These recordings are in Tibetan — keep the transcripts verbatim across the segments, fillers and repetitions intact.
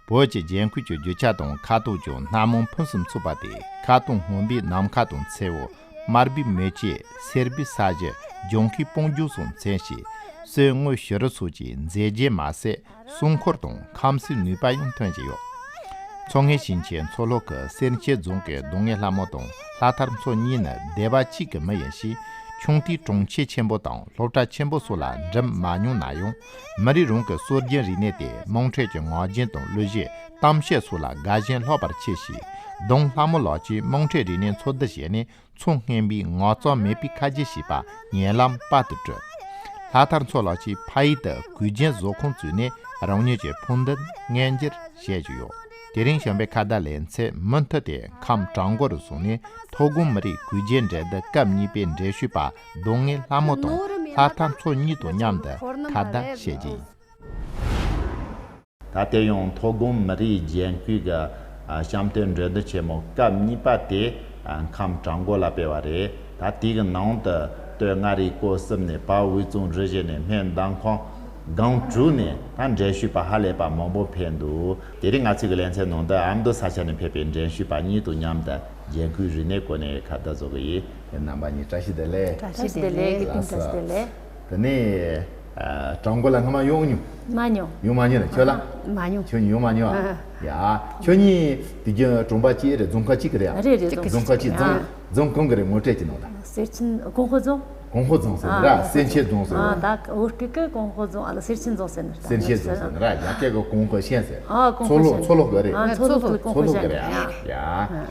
བོད་ཀྱི་རྒྱན་གོས་ཀྱི་རྒྱུ་ཆ་དང་ཁ་དོག་ཀྱང་སྣ་མང་ཕུན་སུམ་ཚོགས་པ་སྟེ། ཁ་དོག་སྔོན་པོའི་ནམ་མཁའ་དང་མཚེར་པོ། དམར་པོའི་མེ་ལྕེ། སེར་པོའི་ས་གཞི། ལྗང་ཁུའི་སྤང་རྒྱུག་སོགས་མཚོན་ཞིང་། སོལ་དངུལ་བྱུ་རུ་སོགས་ཀྱི་མཛེས་རྒྱན་མ་ཟད། སྲུང་འཁོར་དང་ཁམས་གསུམ་ནུས་པ་ཡང་ཐོན་གྱི་ཡོད། མཚོ་སྔོན་ཞིང་ཆེན་མཚོ་ལྷོ་ཁུལ་སེར་ཆེན་རྫོང་གི་རྡོ་སྔོན་ལྷ་མོ་དང་ལྷ་ཐར་མཚོ་གཉིས་ནི་སྡེ་བ་གཅིག་གི་མི་ཡིན་ཞིང་། ཆུང་དུས་གྲོང་ཁྱེར་ཆེན་པོ་དང་སློབ་གྲྭ་ཆེན་པོ་སོགས་ལ་འགྲིམ་མ་མྱོང་ན་ཡང་། མི་རིགས་རང་གི་སྲོལ་རྒྱུན་རིག་གནས་དེ་དམངས་ཁྲོད་ཀྱི་ངག་རྒྱུན་དང་གླུ་གཞས། གཏམ་བཤད་སོགས་ལ་དགའ་ཞེན་ལྷག་པར་ཆེ་ཞིང་། ལྡོང་ལྷ་མོ་ལགས་ཀྱིས་དམངས་ཁྲོད་རིག་གནས་འཚོལ་བསྡུ་བྱས་ནས། མཚོ་སྔོན་པོའི་ངག་རྩོམ་མེད་པའི་ཁ་རྗེ་ཞེས་པ་ཉེ་ལམ་པར་དུ་བྲིས། ལྷ་ཐར་མཚོ་ལགས་ཀྱིས་ཕ་ཡུལ་དུ་གོས་རྒྱན་བཟོ་ཁང་བཙུགས་ནས། རང་ཉིད་ཀྱི་ཕུགས་འདུན་མངོན་འགྱུར་བྱེད་ཀྱི་ཡོད། དེ་རིང་བྱམས་པའི་ཁ་བརྡ་ལེ་ཚན་མུ་མཐུད་དེ་ཁམས་བྲག་འགོ་རུ་སོང་ནས། མཐོ་སྒང་མི་རིགས་གོས་རྒྱན་འགྲན་བསྡུར་སྐབས་གཉིས་པའི་འགྲན་ཞུགས་པ་རྡོ་སྔོན་ལྷ་མོ་དང་ལྷ་ཐར་མཚོ་གཉིས་དང་མཉམ་དུ་ཁ་བརྡ་བྱེད་ཀྱི་ཡིན། ད་དེ་ཡང་མཐོ་སྒང་མི་རིགས་རྒྱན་གོས་ཀྱི་ཨ་བཤམས་སྟོན་འགྲན་བསྡུར་ཆེན་མོ་སྐབས་གཉིས་པ་དེ་ཨ་ཁམས་བྲག་འགོ་ལ་སྤེལ་བ་རེད། ད་དེའི་ནང་དུ་སྟོད་མངའ་རིས་སྐོར་གསུམ་ནས་བར་དབུས་གཙང་རུ་བཞི་ནས་སྨད་མདའ་ཁམས་སྒང་དྲུག་ནས་ད་འགྲན་ཞུགས་པ་ཧ་ལས་པ་མང་པོ་ཕེབས་འདུག་དེ་རིང་ང་ཚོའི་གི་ལེ་ཚན་ནང་དུ་ཨ་མདོ་ས་ཆ་ནས་ཕེབས་པའི་འགྲན་ཞུགས་པ་གཉིས་དང་མཉམ་དུ་རྒྱན་གོས་རིག་གནས་སྐོར་ནས་ཁ་བརྡ་བཟོ་གི་ཡིན། རྣམ་པ་གཉིས་བཀྲ་ཤིས་བདེ་ལེགས། བཀྲ་ཤིས་བདེ་ལེགས། དགེ་རྒན་བཀྲ་ཤིས་བདེ་ལེགས། དེ་ནས་ཨ་བྲག་འགོ་ལ་སྔ་མ་ཡོང་མྱོང་། མ་མྱོང་། ཡོང་མ་མྱོང་ན་ཁྱོད་ལ། མ་མྱོང་། ཁྱོད་གཉིས་ཡོང་མ་མྱོང་ཨ། ཨ། ཡ། ཁྱོད་གཉིས་དེ་རྒྱུན་གྲོང་པ་གཅིག་རེད། རྫོང་ཁག་གཅིག་གི་རེད་ཨ། རེད་རེད། རྫོང་ཁག་གཅིག་རྫོང་། ཨ། རྫོང་གང་གི་རེད། ངོ་སྤྲད་ཀྱི་ནང་ལ། སེར་ཆེན་ཀོང་ཧོ་རྫོང་། ཀོང་ཧོ་རྫོང་ཟེར་ཨ། ར་སེར་ཆེན་རྫོང་ཟེར་ཨ། ར། ད་བོད་སྐད་ཀྱི་ཀོང་ཧོ་རྫོང་ཨ་ལ་སེར་ཆེན་རྫོང་ཟེར་ནི་རེད། སེར་ཆེན་རྫོང་ཟེར་ནི་ར། རྒྱ་སྐད་ཀྱི་ཀོང་ཧོ་ཤན་ཟེར། ཨ། ཀོང་ཧོ་ཤན། མཚོ་ལྷོ་གི་རེད། ཨ། མཚོ་ལྷོ་གི་ཀོང་ཧོ་ཤན་རེད་ཨ། ཡ།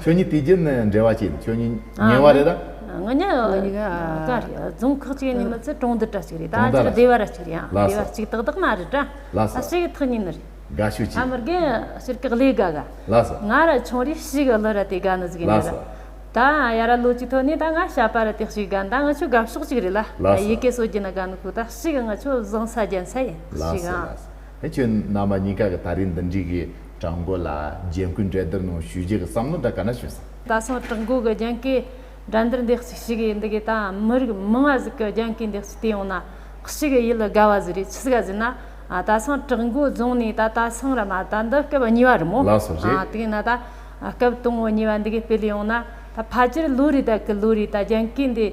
ཁྱོད་གཉིས་དེ་རྒྱུན་འབྲེལ་བ་ཅི་ཡིན། ཁྱོད་གཉིས་ཉེ་བ་རེད་ད། ང་གཉིས་ཀ་རེད། རྫོང་ཁག་གཅིག་ནས་མི་ཚད་གྲོང་རྡལ་ར་གཅིག་རེད། ད་གྲོང་རྡལ་གཅིག་སྡེ་བ་ར་གཅིག་རེད་ཨ། ལགས་སོ། སྡེ་བ་གཅིག་ཏག་ཏག་ན་རེད་ད། ལགས་སོ། ཨ་ཞིག་ཐག་ཉེ་ནི་རེད། དགའ་ཤོས་ཅིག་ཨ་མི་རྒན་ཕྱིར་གི་ལས་དགའ་ག་ལགས་སོ། ང་ར་ཆུང་རེད་ཞིག་གི་ལོ་ར་དེ་དགའ་ནི་ཟིག་ཡིན་ལགས་སོ། ནི་ར། ད་ཡ་ར་ལོ་གཅིག་ཐོན་ནས་ད་ང་བཤད་པ་ར་དེ་ཞིག་དགའ། ད་ང་ཆོ་དགའ་ཕྱོགས་ཅིག་རེད་ལ། ལགས་སོ། ཡི་གེ་སོ་རྒྱུ་ན་དགའ་ནི་ཁུ་ད་ཞིག་ང་ཆོ་བཟང་ས་རྒྱན་ས་ཡིན། ལགས་ཞིག་སོ། ཨང་། ལགས་སོ། ཨེ་ཁྱོད་རྣམ་པ་གཉིས་ཀ་གི་ད་རེས་འདི་འདྲའི་གི་བྲག་འགོ་ལ་རྒྱན་གོས་འགྲན་བསྡུར་ནང་ཞུགས་རྒྱུ་གི་བསམ་བློ་འདྲ་ག་ན་བྱུང་སོང་། ད་སང་བྲག་འགོ་གི་རྒྱན་གོས་འགྲན་བསྡུར་འདི་ཞིག་ཞིག་ཡིན་འདི་གི་ད་མི་རིགས་མང་བ་ཟིག་གི་རྒྱན་གོས་འདི་ཞིག་བལྟས་ཡོང་ན་ཞིག་ཡིད་ལ་དགའ་བ་ཟིག་རེད། ཆི་ཟིག་ག་ཟེར་ན། ཨ། ད་སང་བྲག་འགོ་རྫོང་ནས་ད་ད་སང་ར་མ་ད་འདི་སྐབས་གཉིས་པ་རེད་མོ། ལགས་སོ་རེད། ཨ། དེ་ན་ད་སྐབས་དང་པོ་གཉིས་པ་འདི་གི་སྤེལ་ཡོང་ན་ད་ཕལ་ཆེར་ལོ་རེ་ད་གི་ལོ་རེ་ད་རྒྱན་གོས་འདི་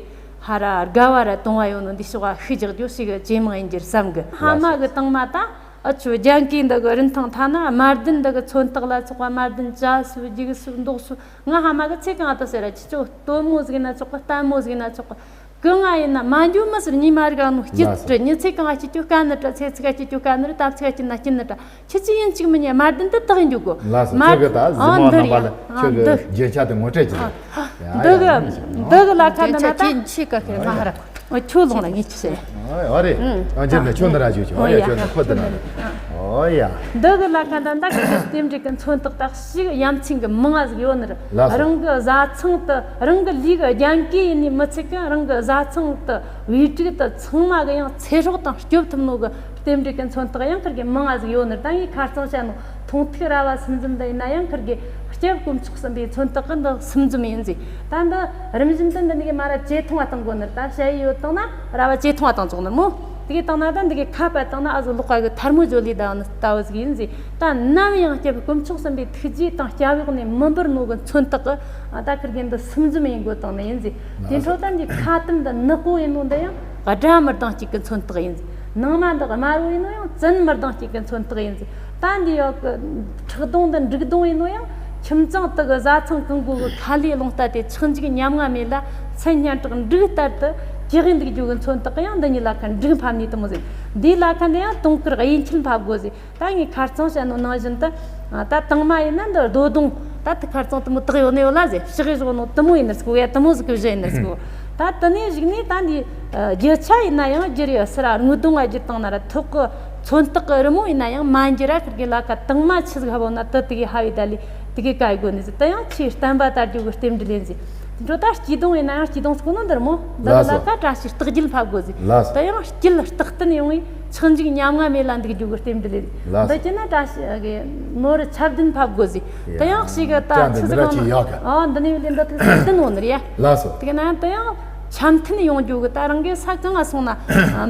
ཧ་ར་དགའ་བ་ར་དུང་བ་ཡོང་ནོ་འདི་ཕྱོགས་ཤུགས་རྒྱག་རྒྱུ་ཞིག་ཇེ་མང་ཡིན་རྒྱུར་བསམ་གི། ཕ་མ་གི་དང་མ་ད་ཨ་ཆོ་རྒྱན་གོས་འདི་གི་རིན་ཐང་ཐ་ན་དམར་ལྡན་འདི་གི་མཚོན་རྟགས་ལ་སོགས་པ་དམར་ལྡན་བྱ་སུ་རྒྱུག་སུ་འདོགས་སུ། ང་ཕ་མ་གི་ཚེ་གང་ཨ་ད་ཟེར་ར་ཁྱི་ཆོ་སྟོན་མོ་ཟིག་ན་ཆོག་གི། ལྟད་མོ་ཟིག་ན་ཆོག་གི། གི་ང་ཡིན་ན་མ་འཇུ་མི་ཟེར་ཉི་མ་རིག་ནོ་སྐྱིད་ལགས་སོ། དྲི་ཉི་ཚེ་གང་ཨ་སྐྱིད་ཀྱོ་དཀའ་ནི་དྲ་ཚེ་ཚིག་ཨ་སྐྱིད་ཀྱོ་དཀའ་ནི་རི་ད་ཚིག་ཨ་སྐྱིད་ན་སྐྱིད་ནི་དྲ་ཁྱི་ཆི་ཡིན་གཅིག་མི་ཉན། དམར་ལྡན་དུ་དག་ཡིན་འཇུག་གོ། ལགས་སོ། དམར་ཁྱོད་གི་ད་གཟིགས་ཨ་མོ་འདི་རྣམ་པ་ལ་ཨ་ཁྱོད་གི་འདི་རྒྱན་ཆ་དེ་ངོ་སྤྲད་ཀྱི་རེད། ཡ་འདི་གི་ཡ་ཡ་འདི་གི་ལ་ཁ་འདི་ན་ད་ཁྱེད་ཁྱེད་ཀ་ཁེར་ང་ཧ་ར། ཁྱོད་ལོང་ལ་ངས་ཅི་ཟེར། ཨོ་རེད། ཨ་འཇིར་ནས་ཁྱོད་འདི་ར་བཞུགས་ཆོག་ཨོ་ཡ་ཁྱོད་འདི་ཁོ་འདི་ན་རེད། ཨོ་ཡ། འདི་གི་ལ་ཁ་འདི་ད་གི་རྟེན་འབྲེལ་གི་མཚོན་རྟགས་ད་ཞིག་ཡ་མཚན་གི་མང་ང་ཟིག་ཡོད་ནི་རེད། ལགས་སོ། རང་གི་བཟའ་ཚང་དུ་རང་གི་ལུས་གི་རྒྱན་གོས་ཡིན་ནི་མི་ཚད་གི་རང་གི་བཟའ་ཚང་དུ་བེའུ་ཕྲུག་དུ་ཚང་མ་གི་ཡང་ཚེ་སྲོག་དང་སྐྱོབ་ཐུབ་ནོ་གི་རྟེན་འབྲེལ་གི་མཚོན་རྟགས་ཡང་ཁིར་གི་མང་ང་ཟིག་ཡོད་ནི་རེད། ད་ངས་ཁ་རྩང་བཤད་ནོ། མཐོང་ཐོས་ར་བ་གསུམ་འཛོམས་འདི་ཡིན་ན་ཡང་ཁིར་གི་སྐྱབས་དཀོན་མཆོག་གསུམ་པོའི་མཚོན་རྟགས་ཀྱི་འདི་གསུམ་འཛོམས་ཡིན་ཟེར། ད་འདི་རིམ་བཞིན་དུ་འདི་ནི་གི་མ་ར་ཇེ་ཐུང་བ་བཏང་དགོས་ནི་རེད། ད་ཞ་ཡི་ཡོད་བཏང་ན་ར་བ་ཇེ་ཐུང་བ་བཏང་ཆོག་ནི་མོ། དེ་གི་བཏང་ན་ད་འདི་གི་ཁ་པ་བཏང་ན་ཨ་ཟོ་ལོག་ཀ་གི་ཐལ་མོ་བརྗོད་ལས་ད་ནི་ལྟ་བུ་ཟིག་ཡིན་ཟེར། ད་ནམ་ཡང་སྐྱབས་དཀོན་མཆོག་གསུམ་པོའི་ཐུགས་རྗེ་དང་སྐྱབས་གཡོག་ནས་མི་འབུར་ནོ་གི་མཚོན་རྟགས་ཀྱི་ད་ཁིར་གི་འདི་གསུམ་འཛོམས་ཡིན་དགོས་བཏང་ནི་ཡིན་ཟེར། དེ་འཕྲོ་ད་འདི་ཁ་ཏམ་འདི་ནག་པོ་ཡིན་ནོ་འདི་ཡང་དགྲ་མི་ལྡང་གཅིག་གི་མཚོན་རྟགས་ཡིན་ཟེར། ནང་མ་འདི་དམར་བོ་ཡིན་ནོ་ཡང་བཙན་མི་ལྡང་གཅིག་གི་མཚོན་རྟགས་ཡིན་ཟེར། ད་འདི་ཡོད་གི་ཁྲག་གདོང་འདི་འབྲུག་གདོང་ཡིན་ནོ་ཡང་ཁྱིམ་ཚང་དག་གི་བཟའ་ཚང་གང་གོ་གི་ཁ་ལས་རླུང་རྟ་དེ་ཆག་འཇིག་ཉམ་ང་མེད་ལ་མཚན་སྙན་གྲགས་འབྲུག་ལྟར་དུ་གྱེས་འདུག་རྒྱུ་གི་མཚོན་རྟགས་ཡང་འདི་གཉིས་ལ་ཁ་འབྲུག་ཕབ་ནས་དུ་མོ་ཟེར། འདིའི་ལ་ཁ་འདི་ཡང་དུང་དཀར་གཡས་འཁྱིལ་ཕབ་དགོས་ཟེར། ད་ངས་ཁ་རྩང་བཤད་ནོ་ནང་བཞིན་དུ། ད་དང་མ་ཡིན་ན་འདི་རྡོ་གདོང་། ད་དེ་ཁ་རྩང་དུ་མོ་དག་ཡོད་ནི་ཡོད་ལ་ཟེར། ཕྱི་གི་བཞག་ནོ་དུ་མོ་ཡིན་ནི་ཟིག་གོ། ཡ་དུ་མོ་ཟིག་གི་བཞག་ཡིན་ནི་ཟིག་གོ། ད་དེ་ནས་གཞུག་ནས་ད་འདི་རྒྱུ་ཆ་ཡིན་ན་ཡང་རྒྱུ་རེད། སི་ར་དངུལ་གདོང་ང་རྒྱུ་བཏང་ན་ར་ཐོག་གི་མཚོན་རྟགས་གི་རི་མོ་ཡིན་ན་ཡང་མ་འགྱུར་ར། ཁིར་གི་ལ་ཁ་དང་མ་ཆི་ཟིག་ཧ་བོ་ན་དུ་དེ་གི་ཧ་བའི་ད་ལི་དེ་གི་ག་ཡི་གོ་ནི་ཟིག། དེ་ཡང་ཆེས་བསྟན་པ་དར་རྒྱུ་གི་རྟེན་འབྲེལ་ཡིན་ཟིག། འགྲོ་ད་སྐྱིད་གདོང་ཡིན་ན་ཡང་སྐྱིད་གདོང་ཟེར་གོ་ནོ་འདི་རེད་མོ། འདི་ལ་ལ་ལགས་སོ། ཁ་བཀྲ་ཤིས་རྟགས་བརྒྱད་ཕབ་དགོས་ཟིག། ལགས་སོ། དེ་ཡང་སྐྱིད་རྟག་བརྟན་ཡོང་བའི་ཆག་འཇིག་ཉམ་ང་མེད་ལ་འདུག་རྒྱུ་གི་རྟེན་འབྲེལ་ལས། ལགས་སོ། འདི་ཅི་ན་བཀྲ་ཤིས་གི་ནོར་ཆ་བདུན་ཕབ་དགོས་ཟིག། དེ་ཡང་ཞིག་གི་ད་ཅང་འདི་ཆི་ཟིག་འདི་ར་ཅི་ཡག་ག། ཨ་འདི་ནས་ལས་འདི་ཐུག་ས་བདུན་འོང་ནི་རེད་ཡ། ལགས་སོ། དེ་ན་དེ་ཡང་འཆམ་མཐུན་ཡོང་རྒྱུ་གི། ད་རང་གི་ས་གང་ང་སོང་ན་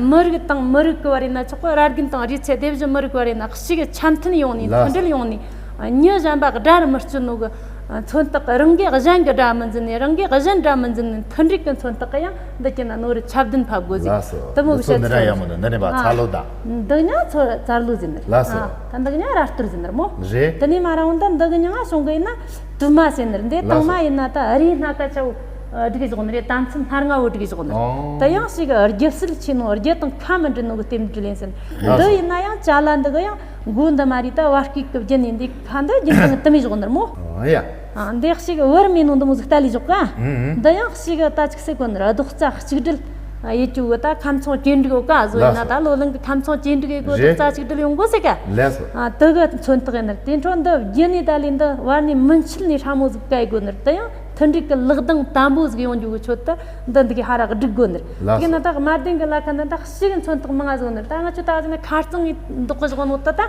མི་རིགས་དང་མི་རིགས་གི་བར་ཡིན་ན་ཆོག་གི། ར་རྒན་དང་རིགས་ཚེ་སྡེ་བཞི་མི་རིགས་བར་ཡིན་ན་ཞིག་གི་འཆམ་མཐུན་ཡོང་ནི། ལགས་སོ། མཐུན་སྒྲིལ་ཡོང་ནི། མྱི་གཞན་པ་དགྲར་མི་བརྩི་ནོ་གི་མཚོན་རྟགས། རང་གིས་གཞན་གྱི་དགྲ་མི་འཛིན་ནས། རང་གིས་གཞན་དགྲ་མི་འཛིན་ནས། མཐུན་འགྲིག་གི་མཚོན་རྟགས་ཀྱི་ཡང་འདི་གྱི་ན་ནོར་ཆབ་ལྡན་ཕབ་དགོས་ཟིག། ལགས་སོ། དེ་མོ་གི་བཤད་ཚུལ། འདི་ཚོ་འདི་འདྲ་ཡག་མོ་འདུག། འདི་ནས་ཕར་ཚར་ལོ་ད། འདི་ཉང་ཚོ་ཚར་ལོ་ཟིན་ནི་རེད། ལགས་སོ། ད་འདི་ཉང་ར་སྟོར་ཟིན་ནི་རེད་མོ། རེད། དེ་ནས་མ་རང་ད་འདི་གི་ཉང་སོང་གི་ཡིན་ན་དུ་མ་ཟིན་ནི་རེད། འདི་ལགས་སོ། དང་མ་ཡིན་ན་ད་རིའི་སྣ་ཁ་ཆ་བོ་སྒྲིག་བཞག་ནི་རེད། དམ་ཚིག་སྣ་ལྔ་བོ་སྒྲིག་བཞག་ནི་རེད། ཨོ། དེ་ཡང་ཞིག་རྒྱུ་སྲིད་ཆེ་ནོ། རྒྱུ་དང་ཁ་མི་འབྲལ་ནོ་གི་རྟེན་འབྲེལ་ཡིན་ཟིན། ལགས་སོ། འདི་ཡིན་ན་ཡང་ཅ་ལ་འདི་གི་ཡང་མགོ་འདི་མ་རེད། ད་བར་སྐེད་གི་རྒྱན་ནས་འདི་ཁ་འདི་རྒྱུན་དང་དུ་མི་བཞག་ནི་རེད་མོ། ཨོ་ཡ། ཨ། འདི་ཞིག་བར་མེད་ནོ་འདི་མོ་ཟིག་ལྟ་ལས་བཞག་ག། ཨུ་ཨུ། འདི་ཡང་ཞིག་ད་ཅིག་ཟེར་གོ་ནི་རེད། རྡོག་རྩ་གཅིག་སྒྲིལ་ཡེད་རྒྱུ་གི་ད་ཁམས་ཚང་གྲོས་འགྲིག་ཡོད་ག་བཟོ་ཡིན་ན། ལགས་སོ། ད་ལོ་ལོན་གི་ཁམས་ཚང་གྲོས་འགྲིག་ཡེད་གོ། རེད། རྡོག་རྩ་གཅིག་སྒྲིལ་ཡོང་གོ་ཟེར་ག། ལགས་སོ། ཨ། དེ་གི་མཚོན་རྟགས་ཡིན་ནི་རེད། དེ་འཕྲོ་འདི་རྒྱུ་ནས་ད་ལས་འདི་བར་ནས་མུན་ཆད་ནས་ཧྲ་མོ་ཟིག་བཀལ་དགོ་ནི་རེད། དེ་ཡང་མཐུན་འགྲིག་གི་ལག་གདང་དམ་པོ་ཟིག་ཡོང་རྒྱུ་གི་ཆེད་དུ་འདི་འདི་གི་ཧ་ར་སྒྲིག་དགོ་ནི་རེད། ལགས་སོ། དེ་གི་ན་ད་དམར་ལྡན་གི་ལ་ཁ་འདི་ད་ཞིག་མཚོན་རྟགས་མང་ང་ཟིག་ནི་རེད། ད་ང་ཆོ་ད་ཟིག་ན་ཁ་རྩང་ངི་འདོགས་གི་བཞག་ནོ་ད། ད་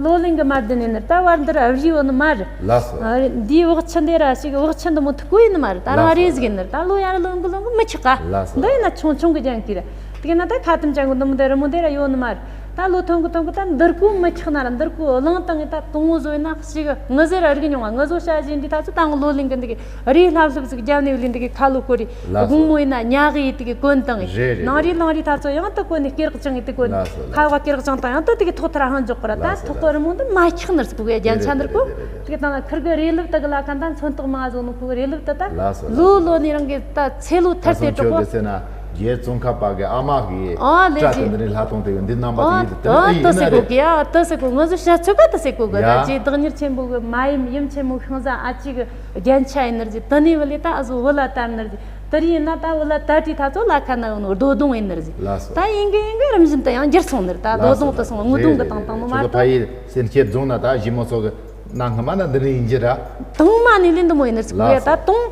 ལོ་ལོན་གི་དམར་ལྡན་ནི་རེད། ད་བར་འདི་ར་བཞི་ཡོད་ནི་མ་རེད། ལགས་སོ། ཨ། འདིའི་བག་ཆུ་འདི་ར་ཞིག་བག་ཆུ་འདི་མོ་ཐུག་གོ་ཡིན་ནི་མ་རེད། ད་རང་རེ་ཟིག་ཡིན་ནི་རེད། ད་ལོ་ཡར་ལོན་གི་ལོན་གི་མི་ཆག་ག། ལགས་སོ། འདི་ཡིན་ན་ཆུང་ཆུང་གི་རྒྱན་གི་རེད། དེ་གི་ན་ད་ཁ་དམ་ཅན་གི་འདི་མོ་འདི་རི་མོ་འདི་ར་ཡོད་ནི་མ་རེད། ད་ལོ་ཐོན་གི་ཐོན་གི་ད་འདིར་གོ་མི་ཆག་ན་ར་འདིར་གོ་གླང་དང་ངི་ད་དུང་བོ་བཟོ་ཡིན་ན་ཞིག་ངི་ཟེར་ར་རིག་མྱོང་བ། ངི་བཟོ་བྱ་བཞིན་འདི་ད་ཚོ་ད་ངི་ལོ་ལིང་གི་འདི་གི་རི་ལྷབ་ལྷུབ་ཟིག་རྒྱབ་ནས་བ་ལིང་འདི་གི་ཁ་ལོ་གོ་རི། ལགས་སོ། དགུང་མོ་ཡིན་ན་ཉ་གི་ཡི་དི་གི་གོན་དང་། རེད་རེད། ནང་རི་ལང་རི་ད་ཚོ་ཡང་དུ་གོན་ནས་སྐེ་རགས་བཅིངས་ཡི་དི་གོན། ལགས་སོ་ལགས། ཁ་བ་སྐེ་རགས་བཅིངས་དང་ཡང་དུ་དི་གི་ཐོག་ཐར་ཧང་འཇོག་གི་ར། ད་ལགས་སོ་ཐོག་གི་ལགས། རི་མོ་འདི་མ་ཆག་ནར་ཟིག་གོ་གི་རྒྱན་ཆ་འདིར་གོ། རེད་རེད་རེད། དེ་གི་དང་ཁིར་གི་རེ་ལུབ་དག་ལ་ཁ་འདང་མཚོན་རྟགས་མ་བཟོ་ནོ་གོ་གི་རེ་ལུབ་དག་ད། ལགས་སོ་ལགས། ལོ་ལོ་ནི་རང་གི་ད་ཚེ་ལོ་ཐར་ཏེ་ཁ་སང་ཆོ་གྲོགས་གི་ཟེར་ན་རྒྱལ་ཙོང་ཁ་པ་གི་ཨ་མ་གི་ཨོ་ལེ་བཀྲ་ཏི་ཟེར། འདི་ནི་ལྷ་དང་དེ་གི་འདི་རྣམ་པ་དེ་ཨོ་ཡིད་དུ་དེ་ཨོ་ནི་ཡིན་དུ་ན་ཟེར་གོ་རེད། གི་ཨ་དུ་ཟེར་གོ། ང་ཚོ་བྱ་ཚོད་ག་དུ་ཟེར་གོ་གི་ཡ། ད་ཅི་བདག་ཉིད་ཆེན་པོ་གི་མ་ཡིན་ཡུམ་ཆེན་མོ་ཤིང་བཟའ་ཨ་ཅི་གི་རྒྱན་ཆ་ཡིན་ནར་ཟིག། དུ་ནི་བ་ལེ་ད་ཨ་ཟོ་བུ་ལ་དར་ནར་ཟིག། དེ་རིང་ཡིན་ན་ད་བུ་ལ་ད་དྲི་ད་ཚོ་ལ་ཁ་ན་ཡོང་ནོ་རྡོ་སྡོང་ཡིན་ནི་རེད་ཟིག། ལགས་སོ། ད་ཡིན་གི་ཡིན་གི་རིམ་བཞིན་དུ་ཡང་འགྱུར་སོང་ནི་རེད། ད་རྡོ་སྡོང་དུ་སོང་། དངུལ་སྡོང་གི་དང་དང་ནོ་མ་རེད། ད་ཕ་ཡི་སེམས་ཁྱེར་རྫོང་ན་ད་ཞི་མོ་ཚོ་གི་ནང་སྔ་མ་ན་འདི་རིང་ཡིན་གྱི་ར། དང་མ་ནི་ལེན་འདི་མོ་ཡིན་ནི་རེད་ཟིག། ལགས་སོ། ད་དང་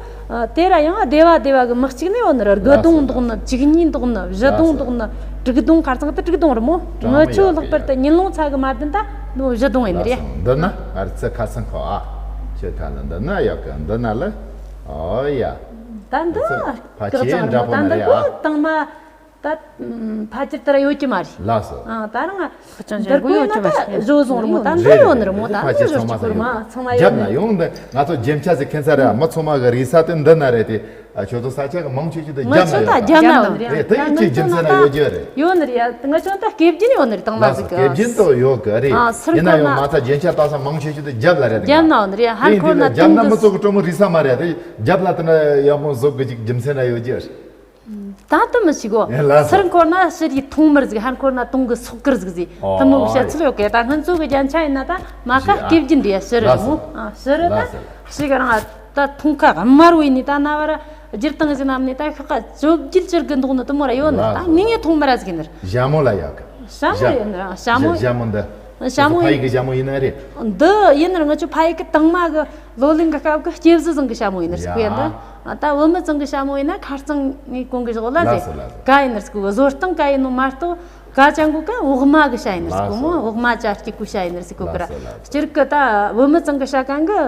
དེ་ར་ཡང་སྡེ་བ་སྡེ་བ་གི་མི་གཅིག་ནི་ཡོད་ནི་རེད། དགུ་སྡོང་འདོག་ནི། བཅུ་གཉིས་འདོག་ནི། བཞི་སྡོང་འདོག་ནི། དྲུག་སྡོང་། ཁ་རྩང་དུ་དྲུག་སྡོང་རེད་མོ། ང་ཚོ་ལྷག་པར་དུ་ཉིན་ལོང་ཚ་གི་མ་བདུན་ད་ནོ་བཞི་སྡོང་ཡིན་ནི་རེད། ལགས་སོ། འདི་ན་ཨ་རི་ཚ་ཁ་སང་ཁོ་ཨ་ཁྱོད་ཁ་ལ་འདི་ན་ཡོད་གི། འདི་ན་ལ་ཨོ་ཡ། ད་འདི་ཕ་ཆེ་འདྲ་པོ་ན་རེད་ཨ། དང་མ་ད་ཕ་ཆེར་དེ་ར་ཡོད་ཀྱི་མ་རེད། ལགས་སོ། ཨ་ད་རང་ཁ་ཅང་འདིར་ཅང་གོ་ཡོད་ཀྱི་མ་རེད། བཟོ་བཟུང་རེད་མོ། ད་འདི་ཡོད་ནི་རེད་མོ། ད་འདི་ཕ་ཆེ་ཚང་མ་ཚང་མ་ཚང་མ་ཡོད་རྒྱབ་ན་ནི་ཡོང་འདི་ང་ཚོ་རྒྱན་ཆ་ཟིག་ཁེན་ས་རེད། མི་ཚང་མ་གི་རེ་ས་དེ་འདི་ན་རེད་དེ། ཨ་ཁྱོད་ཚོ་ས་ཆ་གི་མང་ཆེ་ཆེ་དེ་ང་རྒྱབ་ན་ཆུང་ད་ཡོད་རྒྱབ་ན་ཡོད་ནི་རེད། དེ་ཡིན་གྱི་རྒྱུ་མཚན་ན་ཡོད་རྒྱུ་རེད། ཡོད་ནི་རེད་ཡ། ང་ཆུང་ད་སྐེ་རྒྱན་ཡོད་ནི་རེད། དང་མ་ལགས་སོ། ཟིག་གི་སྐེ་རྒྱན་དུ་ཡོད་གི་རེད། ཨ་སུར་ཡིན་ན་ཁོ་ཡང་ན་མ་ཚ་རྒྱན་ཆ་ལྟ་ས་མང་ཆེ་ཆེ་དེ་རྒྱབ་ལ་རེད། རྒྱབ་ན་ཡོད་ནི་རེད། ཧར་དེ་ཡིན་ཁོ་དུས་ན་རྒྱབ་ན་མི་ཚོ་གི་སྤྲོ་མོ་རེ་ས་མ་རེད་དེ། རྒྱབ་ལ་དེ་ན་ཡག་པོ་བཟོ་གི་ཅིག་རྒྱུ་མཚན་ན་ཡོད་རྒྱུ་རེད། ད་དུ་མི་ཤེས་གོ། ལགས་སོ། སུར་འཁོར་ན་ཕྱི་རི་ཐུང་མར་ཟིག། ཧར་འཁོར་ན་དུང་གི་སོག་ཀིར་ཟིག་ཟིག། ཨོ་དུ་མོ་གི་བཤད་ཚུལ་ཡོད་གི། ད་སྔོན་ཚོ་གི་རྒྱན་ཆ་ཡིན་ན་ད་མ་ཁ་ཨ་སྐེ་རྒྱན་འདི་ཡ་ཕྱི་རི་ལགས་སོ། ཨ་ཕྱི་རི་ད་ལགས་སོ། ཕྱི་གི་རང་ད་ཐུང་ཁ་དམར་བོ་ཡིན་ནི་ད་ན་བ་ར་སྒྱུར་སྟངས་ཟིན་ནམ་ནི་ད་ཤོག་ཁ་བཅོ་བརྒྱད་ཅིར་གི་འདུག་ནི་དུ་མོ་ར་ཡོད་ནི། ལགས་ད་སོ། ངེད་ངེད་ཐུང་མར་ཟིག་ནི། ཞྭ་མོ་ལ་ཡག་གི། ཞྭ་མོ་ཡོད་ནི་ར་ཞྭ་མོ། ཞྭ་མོ་འདི། ཞྭ་མོ་ཕ་ཡི་གི་ཞྭ་མོ་ཡིན་ན་རེད། འདི་ཡིན་ནི་ར་ང་ཆོ་ཕ་ཡི་གི་དང་མ་གི་ལོ་ལིང་གི་སྐབས་གི་སྐྱེ་བཟི་ཚང་གི་ཞྭ་མོ་ཡིན་ནི་རེད་ཟེར་གི་ཡ། ཡ་འདི། ད་བུད་མེད་ཚང་གི་ཞྭ་མོ་ཡིན་ན་ཁ་རྩང་ངས་གོན་གི་བཞག་ལ་ཟེར། ལགས་སོ་ལགས་སོ། ག་ཡིན་ནི་རེད་ཟེར་གི། བཟོ་སྟངས་ག་ཡིན་ནོ་མ་གཏོགས་ག་ཅང་གོ་ག་འོག་མ་གི་ཞྭ་ཡིན་ནི་རེད་ཟེར་གི། ལགས་སོ། མོ་འོག་མ་ཅ་སྐྱི་གུ་ཞྭ་ཡིན་ནི་རེད་ཟེར་གི་གི་ར། ལགས་སོ་ལགས་སོ། སྤྱིར་གི་ད་བུད་མེད་ཚང་གི་ཞྭ་གང་གི་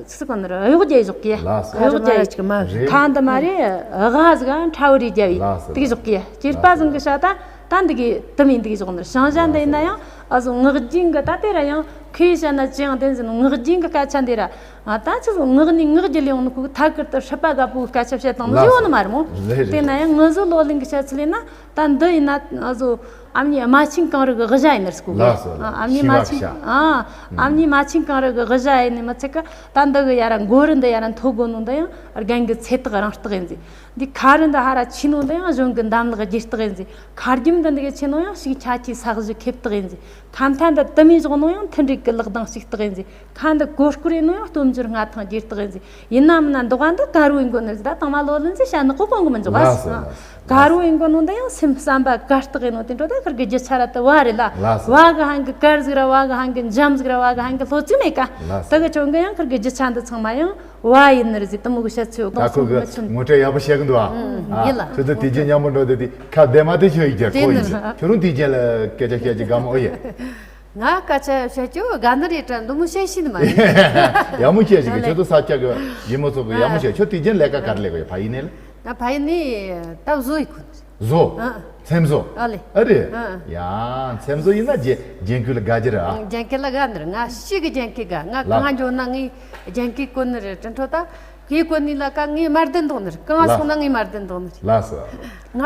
ཚིག་གོ་ནི་ར་གཡོག་རྒྱ་ཡི་བཞག་གི། ལགས་སོ། གཡོག་རྒྱ་ཡི་ཅིག་མ་རེད། ཁ་འདི་མ་རེད། ཨ་ག་ཟིག་ཨ་ཁྲ་བོ་རེ་རྒྱ་བི། ལགས་སོ། དེ་གི་བཞག་གི། སྐྱེས་པ་ཚང་གི་ཞྭ་ད་ད་འདི་གི་དུ་མིན་འདི་གི་བཞག་ནི་ར། ཞང་ཞྭ་འདི་ཡིན་ན་ཡང་ཨ་ཟོ་ངག་རྒྱུན་གི་ད་དེ་ར་ཡང་ཁོས་བཤད་ན་ཅི་ཡང་བདེན་ཟིན་ནོ། ངག་རྒྱུན་གི་སྐད་ཆ་འདི་ར། ཨ་ད་ཆི་ཟིག་ངག་ནས་ངག་རྒྱུད་ལས་ཡོང་ནི་ཁུག་ཐད་ཀར་དུ་སྲིད་པ་དགའ་པོའི་སྐད་ཆ་བཤད་སྟངས་ལ་ཡོད་ནི་མ་རེད་མོ། རེད་རེད། དེ་ན་ཡང་ང་ཚོ་ལོ་ལིང་གི་བཤད་ཚུལ་ཡིན་ན་ད་འདི་ཡིན་ན་ཨ་ཟོ་ཨ་མྱེས་རྨ་ཆེན་གངས་རི་གི་གཞུ་ཞྭ་ཡིན་ནི་རེད་ཟེར་གོ་གི། ལགས་སོ་ལགས། ཨ་མྱེས་རྨ་ཆེན་ཤི་བ་གི་ཞྭ། ཨ་ཨ་མྱེས་རྨ་ཆེན་གངས་རི་གི་གཞུ་ཞྭ་ཡིན་ནི་མི་ཚད་གི། ད་འདི་གི་ཡ་ར་མགོ་རུ་འདི་ཡ་ར་མཐོ་དགོ་ནོ་འདི་ཡང་རྒན་གི་ཚེ་ཐག་རིང་རྟགས་ཡིན་ཟེར། འདི་ཁ་རུ་འདི་ཧ་ར་ཆེ་ནོ་འདི་ཡང་གཞུང་གི་འདམ་ལག་རྒྱས་རྟགས་ཡིན་ཟེར། ཁ་རྒྱུན་འདི་འདི་གི་ཆེ་ནོ་ཡང་ཞིག་ཆ་ཆེ་ས་གཞི་ཁེབས་རྟགས་ཡིན་ཟེར། ཁ་མཐའ་འདི་དུ་མའི་བཞག་ནོ་ཡང་མཐུན་འགྲིག་གི་ལག་གདང་ཞིག་རྟགས་ཡིན་ཟེར། ཁ་འདི་གོ་སྐོར་ཡིན་ནོ་ཡང་སྟོབས་འབྱོར་མངའ་ཐང་རྒྱས་རྟགས་ཡིན་ཟེར། ཡིན་ན་མིན་ན་འདོགས་ཨ་འདི་དཀར་བོའི་མགོ་ནི་ཟེར། ད་དང་མ་ལོ་ལོན་ཟེར་བཤད་ནི་ཁོ་གོང་གི་མི་འཇོག་ཨ། ལགས་སོ་ལགས་སོ། དཀར་བོའི་མགོ་ནོ་འདི་ཡང་སེམས་བསམ་པ་དཀར་རྟགས་ཡིན་ནོ་དེ་འཕྲོ་ད་ཁིར་གི་རྒྱུ་ཆ་ར་དུ་བ་རེད་ལ། ལགས་སོ། བ་གི་ཧང་གི་དཀར་ཟིག་ར་བ་གི་ཧང་གི་འཇམ་ཟིག་ར་བ་གི་ཧང་གི་ལྷོ་ཚིག་མེད་ཀ། ལགས་སོ། དེ་གི་ཆོ་གི་ཡང་ཁིར་གི་རྒྱུ་ཆ་འདི་ཚང་མ་ཡང་བ་ཡིན་ནི་རེད་ཟེར། དུ་མོ་གི་བཤད་ཚོད་ད་ཁོ་གི་ངོ་སྤྲོད་ཡག་པོ་བཤད་གི་འདུག་ཨ། ཨ་ཡིན་ལ། ཁྱོད་ཚོ་དེ་རྒྱུ་མཉམ་པོ་འགྲོ་དེ་དེ་ཁ་བདེ་མ་དེ་ཁྱོད་ཡིག་རྒྱ་ཁོ་ཡིན་ཟེར། ཁྱོད་རང་དེ་རྒྱུ་ལ་སྐད་ཆ་བཤད་ཀྱི་དགའ་མོ་ཨོ་ཡེ། ང་སྐད་ཆ་བཤད་རྒྱུ་དགའ་ནི་རེད་དྲ་འདི་མོ་བཤད་ཤེས་ནི་མ་རེད། ཡག་མོ་བཤད་ཤེས་གི། ཁྱོད་ཚོ་ས་སྐྱ་གི་ཡིན་མོ་ཚོ་གི་ཡག་མོ་བཤད། ཁྱོད་དེ་རྒྱུ་ལས་ཀ་ག་རེ་ལས་གི་ཡོད་ཕ་ཡིན་ནས་ལ། ང་ཕ་ཡིན་ནས་ད་བཟོ་ཡི་ཁོ་ནི། བཟོ། ཨ། མཚན་བཟོ། ཨ་ལེ། ཨ་རེད། ཨ། ཡ། མཚན་བཟོ་ཡིན་ན་རྒྱན་རྒྱན་གོས་ལ་དགའ་རྒྱུ་རེད་ཨ། རྒྱན་གོས་ལ་དགའ་ནི་རེད། ང་ཤི་གི་རྒྱན་གོས་དགའ། ང་ལ། གང་འགྱོ་ན་ངས་རྒྱན་གོས་གོན་ནི་རེད། དྲིན་ཕྲོ་ད། གོས་གོན་ནི་ལ་ཀ་ངས་དམར་ལྡན་འདོག་ནི་རེད། གང་ལ། སོང་ན་ངས་དམར་ལྡན་འདོག་ནི་རེད། ལགས་སོ། ང་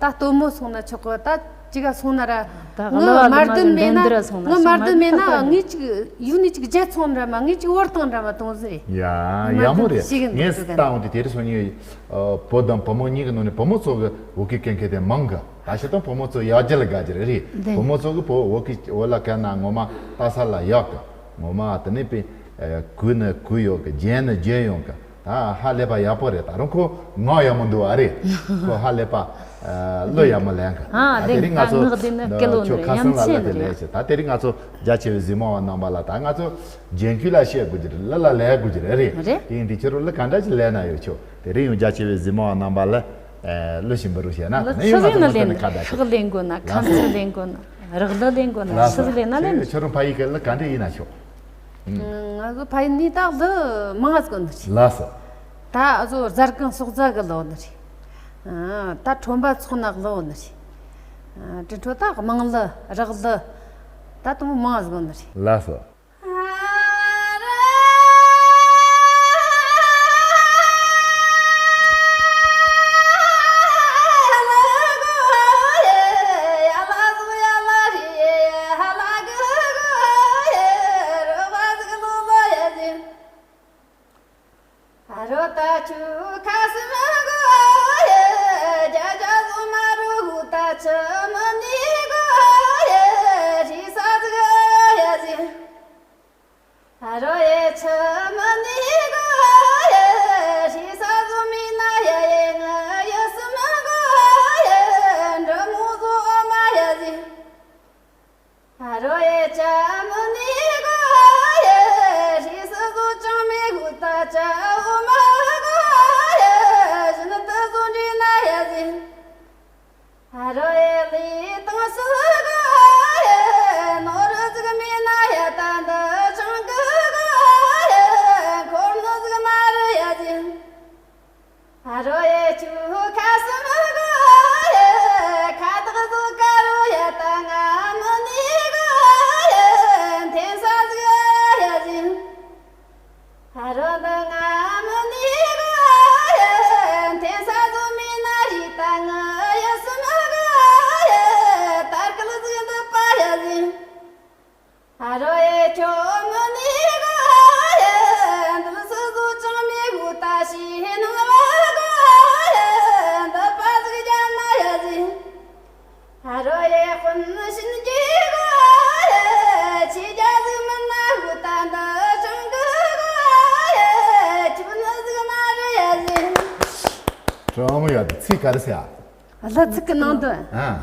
ད་སྟོན་མོ་སོང་ན་ཆོག་གི། ད་ཅི་ག་སོང་ན་ར། ད་ངའི་གླུ་བ་དམར་ལྡན་མེད་ན། འདི་ར་སོང་ན་ངའི་དམར་ལྡན་མེད་ན་ངས་ཅིག་ཡུལ་ནས་ཅིག་བརྒྱལ་སོང་འདྲ་མ། ངས་ཅིག་བོར་བཏང་འདྲ་མ་གཏོང་ཟེར། ཡ། ཡག་མོ་རེད། ངས་ལྟ་འོང་དུས་དེ་རིང་སང་ཉིན། ཨ། བུ་དང་བུ་མོ་གཉིས་ཀྱི་ནང་ནས་བུ་མོ་ཚོ་གི་བོད་སྐད་གན་མཁན་དེ་མང་གི། ད་བྱེད་སྟངས་བུ་མོ་ཚོ་ཡག་རྒྱུ་ལ་དགའ་རྒྱུ་རེད། བུ་མོ་ཚོ་གི་བོད་བོད་སྐད་བོད་ལྭ་གན་ན་ངོ་མ་ལྟ་ས་ལ་ཡག་གི། ངོ་མ་དེ་ནས་པའི། ཨ། གོས་ནི་གོས་ཡོད་གི། རྒྱན་ནི་རྒྱན་ཡོད་གི། ད་ཧ་ལས་པ་ཡག་པོ་རེད། ད་རུང་ཁོ་ངག་ཡག་མོ་འདུག་ཨ་རེད། ཁོ་ཧ་ལས་པ། ཨ། གླུ་ཡག་མོ་ལེན་གི། ཨ། ད་དེ་རིང་ང་ཚོ་ཁ་ངག་དེ་ནི་སྐད་ལོ་ཁྱོད་ནི་ཁ་སང་ལ་ལ་དེ་ཡ་མཚན་ལས་ནི་རེད། ཅི། ད་དེ་རིང་ང་ཚོ་རྒྱ་ཆེ་བའི་གཟིགས་མོ་བ་རྣམ་པ་ལ། ད་ང་ཚོ་རྒྱན་གོས་ལ་བཤད་དགོས་ཀྱི་རེད། གླུ་ལ་ལས་དགོས་ཀྱི་རེད། རེད། རེད། དེ་ཡིན་དུས་ཁྱོད་རང་གླུ་ག་འདྲ་ཞིག་ལེན་ན་ཡོད། ཁྱོད་དེ་རིང་ཡང་རྒྱ་ཆེ་བའི་གཟིགས་མོ་བ་རྣམ་པ་ལ། ཨ། གླུ་ཞིག་འབུལ་རོགས་བྱས་ན། ད་ནི་ཡང་ང་ཚོ་མ་ཐོན་ནས་ཁ་བརྡ་བྱེད། ཤག་ལེན་དགོས་ན། ཁ་མཆུ་ལེན་དགོས་ན། རག་གླུ་ལེན་དགོས་ན། ལགས་སོ། ཤག་ལེན་ན་ལེན། ཁྱོད་རང་ཕ་ཡུལ་གི་གླུ་ག་འདྲ་ཡིན་ན་ཆོག་ང་ཚོ་ཕ་ཡུལ་ནས་ད་གླུ་མང་ང་ཟིག་གོ་ནི་རེད། ལགས་སོ། ད་ཨ་ཟོ་གཟའ་སྐར་སྲོག་རྩ་གི་གླུ་ནི་རེད། ཨ། ད་ཁྲོན་པ་ཚོགས་ན་གླུ་ནི་རེད། ཨ། དྲིན་ཕྲོ་ད་དམངས་གླུ། རག་གླུ། ད་དུང་མང་ང་ཟིག་གོ་ནི་རེད། ལགས་སོ། གྲོགས་མོ་ཡ། དེ་ཚིག་ག་རེ་ཟེར་ཨ། གླུ་ཚིག་གི་ནང་དོན། ཨ།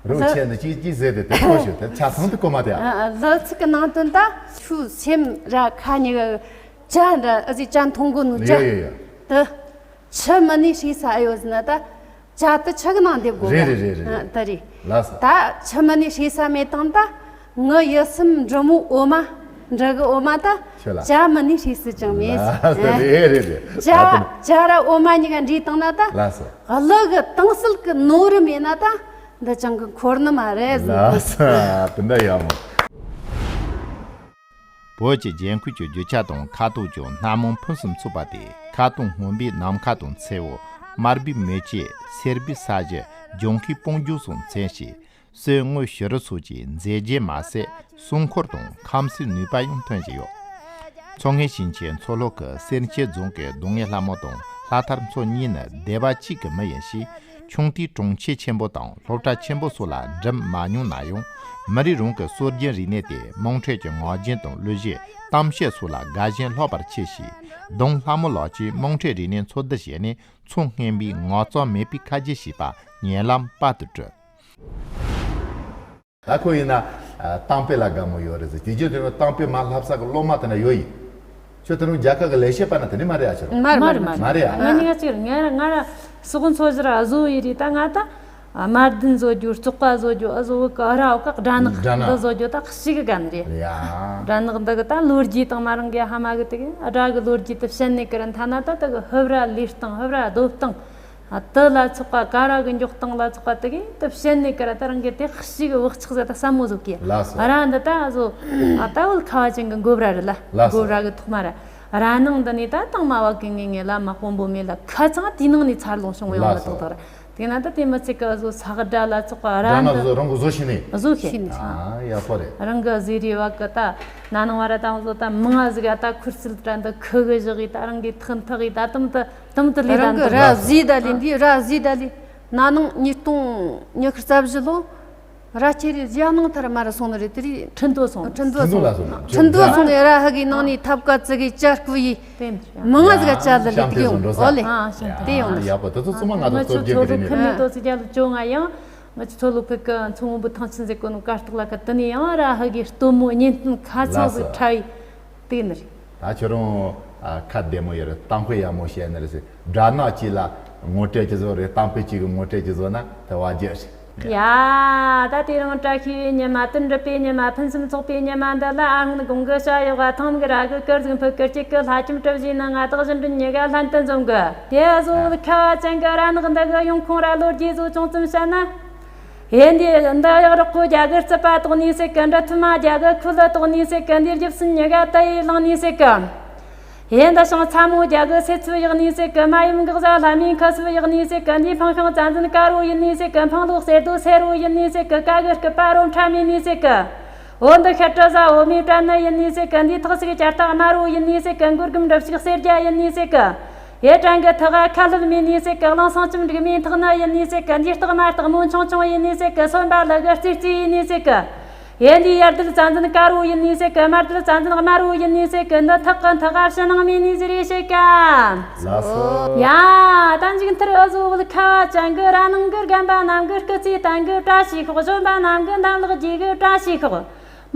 རོགས་ཆེ་ནི་ཅི་ཅི་ཟེར་ཏེ་དེ་ཁོ་ཤོད་དེ་ཆ་ཚང་དུ་གོ་མ་དེ་ཨ། ཨ། གླུ་ཚིག་གི་ནང་དོན་ད་ཆུ་སེམས་ར་ཁ་ཉི་གི་ཇ་འདྲ། ཨ་ཟི་ཇ་འཐུང་གོ་ནོ་ཇ། ཡོ་ཡོ་ཡོ། དེ་ཆུ་མིན་ནི་ཧྲིལ་ས་ཨེ་ཡོད་ཟེར་ན། ད་ཇ་དེ་ཆུ་གི་ནང་སྡེབ་དགོས་ག་རེད་རེད་རེད། ཨ། དེ་རེད། ལགས་སོ། ད་ཆུ་མིན་ནི་ཧྲིལ་ས་མེད་དང་ད། ངའི་ཡིད་སེམས་འདྲི་མོ་འོ་མ། འདྲི་གི་འོ་མ་ད། ཁྱོད་ལ་ཇ་མིན་ནི་ཧྲིལ་སུ་ཅང་མེད། ལགས་སོ། རེད་རེད་རེད། ཇ་ད་དེ་ཇ་ར་འོ་མ་གཉིས་ཀ་འདྲིས་བཏང་ན་ད། ལགས་སོ། གླུ་གི་དྭངས་གསལ་གི་ནོར་བུ་མེད་ན་ད། འདི་ཅང་གི་འཁོར་ནི་མ་རེད་ཟེར། ལགས་སོ། དེ་འདྲ་ཡག་མོ། བོད་ཀྱི་རྒྱན་གོས་ཀྱི་རྒྱུ་ཆ་དང་ཁ་དོག་ཀྱང་སྣ་མང་ཕུན་སུམ་ཚོགས་པ་སྟེ། ཁ་དོག་སྔོན་པོའི་ནམ་མཁའ་དང་མཚེའུ། དམར་པོའི་མེ་ལྕེ། སེར་པོའི་ས་གཞི། ལྗང་ཁུའི་སྤང་རྒྱུག་སོགས་མཚོན་ཞིང་། གསེར་དངུལ་བྱུ་རུ་སོགས་ཀྱི་མཛེས་རྒྱན་མ་ཟད། སྲུང་འཁོར་དང་ཁམས་གསུམ་ནུས་པ་ཡང་ཐོན་བཞིན་ཡོད། མཚོ་སྔོན་ཞིང་ཆེན་མཚོ་ལྷོ་ཁུལ་སེར་སྐྱའི་རྫོང་གི་རྡོ་ངལ་ལྷ་མོ་དང་ལྷ་ཐར་མཚོ་གཉིས་ནི་སྡེ་བ་གཅིག་གི་མི་ཡིན་ཞིང་། ཆུང་དུས་གྲོང་ཁྱེར་ཆེན་པོ་དང་སློབ་གྲྭ་ཆེན་པོ་སོགས་ལ་འགྲིམ་མ་མྱོང་ན་ཡང་། མི་རིགས་རང་གི་སྲོལ་རྒྱུན་རིག་གནས་ཏེ་དམངས་ཁྲོད་ཀྱི་ངག་རྒྱུན་དང་གླུ་གཞས། གཏམ་བཤད་སོགས་ལ་དགའ་ཞེན་ལྷག་པར་ཆེ་ཞིང་། ལྡོང་ལྷ་མོ་ལགས་ཀྱིས་དམངས་ཁྲོད་རིག་གནས་འཚོལ་བསྡུ་བྱས་ནས། མཚོ་སྔོན་པོའི་ངག་རྩལ་མེད་པའི་ཁ་རྗེ་ཞེས་པ་ཉན་ལམ་པར་དུ་བྲིས། ད་ཁོ་ཡིན་ན་གཏམ་དཔེ་ལ་དགའ་མོ་ཡོད་རེད་ཟེར། དེ་རྗེས་དེ་རུ་གཏམ་དཔེ་མ་ལྷབ་ས་གི་སློབ་མ་དེ་འདྲ་ཡོད་ཡིན། ཁྱོད་དེ་རུ་རྒྱལ་ཁབ་ཀྱི་ལས་བྱེད་པ་ན་དེ་ནི་མ་རེད་ཨ། ཁྱོད་རང་མ་རེད་མ་རེད། མ་རེད་ཨ། ང་ནི་ང་ཅིག་ང་ར་ང་ར་སོག་འཚོ་ཞིར་བཟོ་ཡི་རེད། ད་ང་ད་དམར་ལྡན་བཟོ་རྒྱུ། བཙོག་པ་བཟོ་རྒྱུ། ཨ་བཟོ་བོད་ཀྱི་ཨ་ར་བ་ཀ་སྦྲ་ནག་སྦྲ་ནག་འདི་བཟོ་རྒྱུ་ད་ཤི་གི་ག་ནི་རེད། ཡ། སྦྲ་ནག་འདི་གི་ད་ལོ་རྒྱུས་དང་མ་རང་གི་ཧ་མ་གི་དེ་གི་ཨ་སྦྲ་གི་ལོ་རྒྱུས་དེ་བཤད་ནས་ཀི་ར་མཐའ་ན་ད་དེ་གི་ཧུབ་ར་ལུས་སྟངས། ཧུབ་ར་སྡོད་སྟངས། ཨ་དུ་ལ་སོགས་པ། ཀ་ར་གི་མགྱོགས་གཏོང་ལ་སོགས་པ་དེ་གས་དུ་བཤད་ནས་ཀ་ར། ད་རང་གི་དེ་ཤི་གི་བག་ཆགས་ཟེར་ད་ཟབ་མོ་ཟིག་གི། ལགས་སོ། ཨ་ར་འདི་ད་བཟོ། ཨ་ད་བོད་ཁ་བ་ཅན་གི་འགོ་བྲ་རེད་ལ། ལགས་སོ། འགོ་བྲ་གི་ཐོག་མ་ར། ར་ནང་འདི་ནས་ད་དང་མ་བ་གི་ངེས་ངེས་བླ་མ་དཔོན་པོ་མེད་ལ། ཁ་ཚང་དེའི་ནང་ནས་འཚར་ལོངས་བྱུང་ཡོང་མི། ལགས་སོ། ཐོག་ཐོག་ར། དེ་ན་ད་དེ་མི་ཚེ་གི་བཟོ་ས་གི་སྒྲ་ལ་སོགས་པ་ར་ར་ན་འདི་བཟོ་རང་གི་བཟོ་ཤེས་ནས། བཟོ་ཤེས། ཤེས་ནས། ཨ་ཡག་པོ་རེད། རང་གི་བཟོས་རེ་བ་གི་ད་ན་ནང་བ་ར་ད་བཟོ་ད་མང་ང་ཟིག་ད་ཁུར་སིལ་དྲ་འདི་ཁུ་གི་བཞག་གི། ད་རང་གི་ཐག་འཐག་གི་ད་དམ་དུ་དམ་དུ་ལས་ད་རང་གི་འདི་ར་བཟོས་ད་ལས། འདི་ར་བཟོས་ད་ལས། ན་ནིང་ཉིས་སྟོང་ཉི་ཤུ་རྩ་བཞི་ལོ། ར་ཁྱེད་རེ་གཞས་ནང་ཐར་མ་ར་སོང་ནི་རེད། དེ་རེད། ཁྲིན་ཏོ་སོང་། ཁྲིན་ཏོ་ཁྲིན་ཏོ་སོང་། ལ་སོང་། ཁྲིན་ཏོ་སོང་ནས་ར་ཧ་གི་ནང་ནས་ཐབ་ཀ་ཙི་གི་ཅར་ཀུ་ཡི། དེ་མི་རེད། མི་ང་ཟིག་ཅར་ལ་ལས་དེ་ཡོང་། ཨོ་ལེ། ཨ་ཤང་ཐང་། དེ་ཡོང་། ཡག་པོ། དེ་ཚོ་ཚང་མ་ང་ཚོ་ང་ཚོ་སྟོབས་ཆེན་གི་རེད། ཁྲིན་ཏོ་ཙི་རྒྱ་ལ་བཅོ་ང་ཡང་། ང་ཚོ་ལོ་ཕུག་གི་མཚོ་སྔོན་པོ་ཐང་ཆེན་ཟེར་གོ་ནོ་གར་སྟེགས་ལ་ཁ་དུ་ནས་ཡང་ར་ཧ་གི་སྟོན་མོ་བརྙན་སྟོན་ཁ་ཚང་ཟིག་ལགས་སོ། ཁྲ་བའི་དེ་ནི་རེད། ད་ཁྱོད་རང་ཨ་ཁ་བདེ་མོ་ཡོད་རེད། གཏམ་དཔེ་ཡག་མོ་བཤད་ནི་རེད་ཟེར། སྦྲ་ནག་ཅིག་ལ་ངོ་སྤྲོད་ཅིག་བཟོ་རེད། གཏམ་དཔེ་ཅིག་གི་ངོ་སྤྲོད་ཅིག་བཟོ་ན་དེ་བ་རྒྱུ་རེད། ཡ། ད་དེ་རིང་བཀྲ་ཤིས་པའི་ཉི་མ། དུས་འགྲུབ་པའི་ཉི་མ། ཕུན་སུམ་ཚོགས་པའི་ཉི་མ་འདི་ལ། ཨ་སྔོན་དགུང་གི་ཞྭ་ཡོག་ག་ཐང་གི་ར་གི་ཀིར་ཟིག་ཕུ་ཀིར་གཅིག་གི་ལྷ་ཁྱིམ་གྲུ་བཞིའི་ནང་ང་དག་བཞིན་དྲིན་ཉི་ག་ལྷན་དུ་འཛོམས་གི། དེ་བཟོ་བོད་ཁ་བ་ཅན་གི་ར་ནག་འདི་གི་ཡོང་ཁུངས་ར་ལོ་རྒྱུས་བཟོ་ཅུང་ཙམ་བཤད་ན། ཡིན་དེ་འདི་གཡག་རོག་པོ་རྒྱ་གི་རྩིད་པ་དོག་ནས་ཟེར་གི། འདྲ་ཐུ་མ་རྒྱ་གི་ཁུ་ལུ་དོག་ནས་ཟེར་གི། འདིར་རྒྱབ་སུན་ཉི་ག་ཏ་ཡི་ལང་ནས་ཟེར་གི། ཡིན་ད་ཤང་ཚ་མོ་རྒྱ་གི་སེ་ཚུ་ཡག་ནས་ཟེར་གི། མ་ཡུམ་འགག་ཟ་ལྷ་མིའི་ཁ་སུབ་ཡག་ནས་ཟེར་གི། འདི་འཕང་ཤང་བཙན་འཛིན་དཀར་བོ་ཡིན་ནས་ཟེར་གི། འཕང་ལོག་གསེར་རྡོ་སེར་བོ་ཡིན་ནས་ཟེར་གི། ཀ་གི་སྐུད་པ་རོ་ཁྲ་མེ་ནས་ཟེར་གི། འོ་འདི་ཤར་བཀྲ་ཟ་འོ་མའི་བཀྲ་ནི་ཡིན་ནས་ཟེར་གི། འདི་ཐག་ཟིག་ཅར་སྟག་དམར་བོ་ཡིན་ནས་ཟེར་གི། མགོ་སྒམ་འབྲུ་ཞིག་གསེར་རྒྱ་ཡིན་ནས་ཟེར་གི། ཡེ་བྲན་གི་ཐག་ཁ་ལྷུད་མེ་ནས་ཟེར་གི། གླང་སང་ཆུམ་འབྲུག་མེ་ཐག་ནི་ཡིན་ནས་ཟེར་གི། འདི་སྟག་མ་སྟག་མོ་ཆུང་ཆུང་ཡིན་ནས་ཟེར་གི། སོན་པ་ལུ་གི་རྩིས་རྩིས་ཡིན་ནས་ཟེར་གི། ཡེ་འདི་ཡར་དུ་བཙན་འཛིན་དཀར་བོ་ཡིན་ནས་ཟེར་གི། མར་དུ་བཙན་འཛིན་དམར་བོ་ཡིན་ནས་ཟེར་གི། འདི་ཐག་གི་ཐག་ཕྱི་ནང་མེ་ནས་ཟེར་རེ་ཟེར་གི། ལགས་སོ། ཡ། ད་མཇུག་མཐར་འུ་ཟོ་བོད་ཁ་བ་ཅན་གི་ར་ནང་གི་རྒན་པ་རྣམས་གི་སྐུ་ཚེ་བརྟན་གི་བཀྲ་ཤིས་ཤོག། གཞོན་པ་རྣམས་གི་འདམ་ལག་རྒྱས་གི་བཀྲ་ཤིས་ཤོག།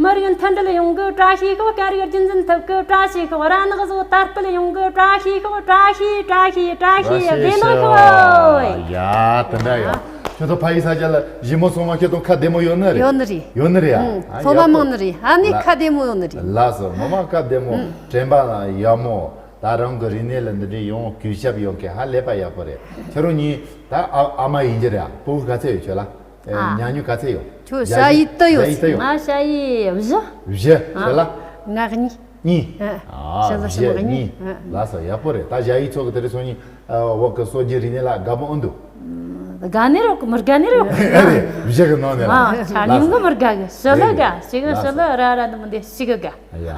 མི་རིགས་མཐུན་སྒྲིལ་ཡོང་གི་བཀྲ་ཤིས་ཤོག། སྐད་རིགས་རྒྱུན་འཛིན་ཐུབ་གི་བཀྲ་ཤིས་ཤོག། ར་ནག་བཟོ་དར་སྤེལ་ཡོང་གི་བཀྲ་ཤིས་ཤོག། བཀྲ་ཤིས་བཀྲ་ཤིས་བཀྲ་ཤིས། བདེ་ལེགས་ཤོག། ཡ། དེ་འདྲ་ཡོད། ཁྱོད་ཚོ་ཕ་ཡུལ་ས་ཆ་ལ་ཞི་མོ་སོང་མ། ཁྱོད་ཚོ་ཁ་བདེ་མོ་ཡོད་ནི་རེད། ཡོད་ནི་རེད། ཡོད་ནི་རེད་ཡ། ཨ་ཡག་པོ། སློབ་མ་མང་ནི་རེད། ཨ་ནི་ལ་ཁ་བདེ་མོ་ཡོད་ནི་རེད། ལགས་སོ། ངོ་མ་ཁ་བདེ་མོ། དྲན་པ་ཡག་མོ། ད་རང་གི་རིག་གནས་ལ་འདི་འདྲའི་ཡོང་གུས་ཞབས་ཡོང་མཁན་ཧ་ལས་པ་ཡག་པོ་རེད། ཁྱོད་རང་གཉིས་ད་ཨ་ཨ་མ་ཡིན་གྱི་རེད། ཨ་སྤུ་གུ་ག་ཚད་ཡོད་ཁྱོད་ལ། ཨ། ཉ་ཉུ་ག་ཚད་ཡོད། ཁྱོད་ཞ་ཡི་དུ་ཡོད། ཞ་ཡི་དུ་ཡོད། ང་ཞ་ཡི་བཞི། བཞི། ཨ། ཁྱོད་ལ། ང་གཉིས། གཉིས། ཨ། ཨ། ཞ་ལ་ཞི་མ་གཉིས། གཉིས། ཨ། ལགས་སོ། ཡག་པོ་རེད། ད་ཞ་ཡི་ཚོ་གི་དེ་རིང་སང་ཉིན་ཨ་བོད་གི་སྲོལ་རྒྱུན་རིག་གནས་ལ་དགའ་པོ་ཨེ་འདུག། དགའ་ནི་རོགས་མི་དགའ་ནི་རོགས། རེད། བཞི་གི་ནང་ནས་ལ། ཨ། ཆ་སྙོམས་གི་མི་དགའ་གི། ཞི་ལི་དགའ། ཞི་གི་ཞི་ལི་ར་ར་འདི་མི་འདི་ཞི་གི་དགའ། ཡ།